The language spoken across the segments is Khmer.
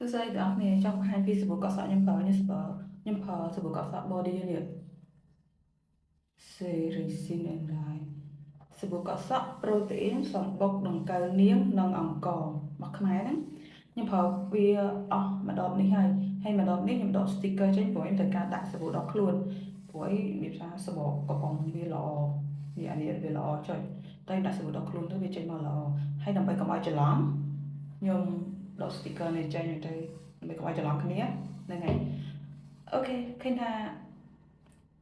សួស្តីទាំងអស់គ្នាចង់បង្ហាញពីសាប៊ូកក់សក់ខ្ញុំប្រើនេះសាប៊ូខ្ញុំប្រើសាប៊ូកក់សក់ body នេះ Ceresin and Dye សាប៊ូកក់សក់ប្រូតេអ៊ីនសំបុកដង្កូវនាងនិងអង្កររបស់ខ្មែរហ្នឹងខ្ញុំប្រើវាអស់មួយដបនេះហើយហើយមួយដបនេះខ្ញុំដក sticker ចេញព្រោះខ្ញុំត្រូវការដាក់សាប៊ូដល់ខ្លួនព្រោះអីរបៀបថាសបកកំប៉ុងវាល្អនេះអានេះវាល្អចុចតែខ្ញុំដាក់សាប៊ូដល់ខ្លួនទៅវាចេញមកល្អហើយដើម្បីកុំឲ្យច្រឡំខ្ញុំដក sticker នេះចេញទៅដើម្បីកុំឲ្យច្រឡំគ្នាហ្នឹងហើយ OK ឃើញថា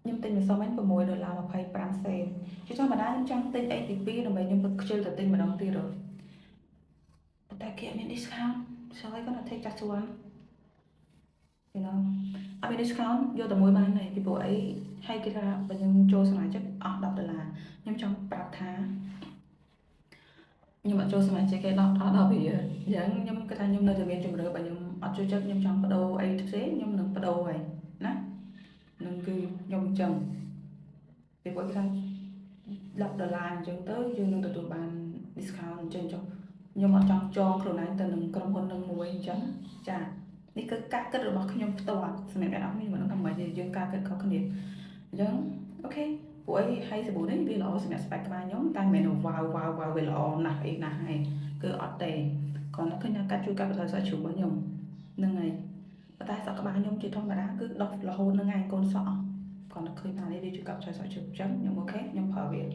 ខ្ញុំទិញម្សិលមិញ6ដុល្លារ25សេនជាធម្មតាខ្ញុំចង់ទិញអីទី2ដើម្បីខ្ញុំខ្ជិលទៅទិញម្ដងទៀតហ៎ប៉ុន្តែគេអត់មាន discount, so I gonna take just one. អត់មាន discount យកតែមួយបានទេពីព្រោះអីហើយគេថាបើយើងចូលសមាជិកអស់10ដុល្លារខ្ញុំចង់ប្រាប់ថាខ្ញុំអត់ចូលសមាជិកគេដល់អស់10រៀលអញ្ចឹងខ្ញុំគិតថាខ្ញុំនៅតែមានជំរឿបើខ្ញុំអត់ចូលចិត្តខ្ញុំចង់បដូរអីផ្សេងខ្ញុំនឹងបដូរហើយណានឹងគឺខ្ញុំអញ្ចឹងពីព្រោះគេថា10ដុល្លារអញ្ចឹងទៅយើងនឹងទទួលបាន discount អញ្ចឹងចុះខ្ញុំអត់ចង់ចងខ្លួនឯងទៅនឹងក្រុមហ៊ុននឹងមួយអញ្ចឹងចានេះគឺការគិតរបស់ខ្ញុំផ្ទាល់សម្រាប់អ្នកនរគ្នាមិនដឹងថាម៉េចទេយើងការគិតខុសគ្នាអញ្ចឹង OK ព្រោះអីហើយសាប៊ូនេះវាល្អសម្រាប់ស្បែកក្បាលខ្ញុំតែមិនមែនវ៉ាវវ៉ាវវ៉ាវវាល្អណាស់អីណាស់ហើយគឺអត់ទេគ្រាន់តែឃើញថាកាត់ជួយកាត់បន្ថយសក់ជ្រុះរបស់ខ្ញុំហ្នឹងហើយប៉ុន្តែសក់ក្បាលខ្ញុំជាធម្មតាគឺដុះរហូតហ្នឹងឯងកូនសក់គ្រាន់តែឃើញថានេះវាជួយកាត់បន្ថយសក់ជ្រុះអញ្ចឹងខ្ញុំ OK ខ្ញុំប្រើវា។